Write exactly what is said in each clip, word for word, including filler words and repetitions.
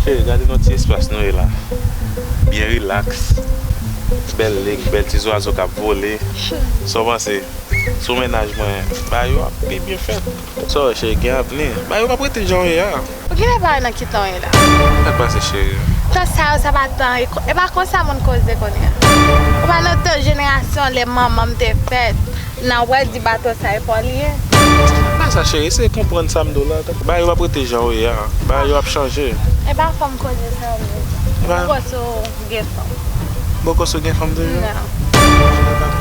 Ey, gade nan ti espas nou ye la. Byen rilaks. Bèl lig, bèl ti zwazo k ap vole. Sa w panse? Sou mennaj mwen, bagay yo ap pi byen fèt. Sa w wè, cheri, gen avni. Bagay yo p ap rete jan yo ye a. Ou genlè pa wè nan ki tan w ye la. Sa k pase, cheri? Tan sa yo, sa pa tan, e ko-, e pa konsa moun koze kounye a. Ou pa nan tan jenerasyon lè manman m te fèt, nan wè di bato sa e pa w li ye. Pa sa, cheri, eseye konprann sa m di w la. Bagay yo p ap rete jan yo ye a. Bagay yo ap chanje. E pa fòm koze sa yo m bezwen. E pa Ou poko sou gen fanm. Poko sou gen fanm toujou? Non.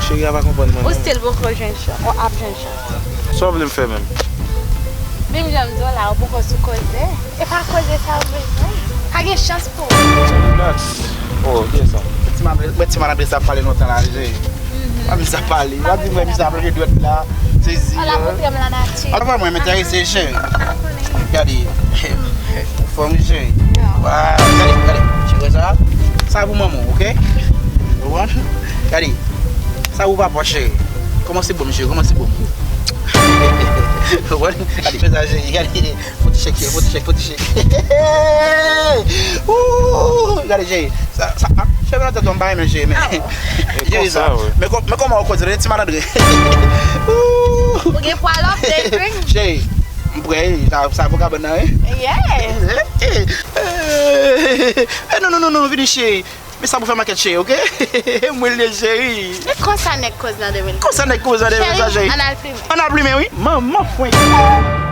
Cheri a pa konprann mwen, Ou non. Still poko jwenn chans, ou ap jwenn chans. Sa w vle m fè menm? Menm jan m di w la, ou poko sou koze. E pa koze sa ou bezwen. Pa gen chans pou ou. Relax. Oh, gen sa. Ti ma-, mwen ti malandren sa ap pale lontan la, je. Pa vin sa pale. Pa di mwen, misye ap lonje dwèt la. Sezi. Ala montre m lanati. Apa mwen m enterese, cheri. Gade. Fòm, cheri. Waw, gade, gade. Cheri, sa, sa pou manman, oke? Ou konprann? Gade. Sa pou papa, cheri. Kòmanse bon, cheri, kòmanse bon. Ou konprann? Gade, fè sa, cheri, gade. Fò ti chèk, cheri, fò ti chèk, fò ti chèk. Ooh, gade, cheri. Sa, sa, ah, cheri, nan tèt ou, m pa renmen, cheri, men. Cheri, sa. Men kò-, men kòman ou koze, ti malandren. Ooh. Ou gen pwa lòp, David? Cheri, m prè, sa, sa pou kabann nan, wi. Yeah. Eh, non, non, non, non, vini, cheri. Men sa pou fè makèt, cheri, oke? Mwen li, cheri. Men konsa nèg koze nan de mil. Konsa nèg koze nan de mil sa, cheri. Ann al plimen. Ann al plimen, wi. Manman fwen.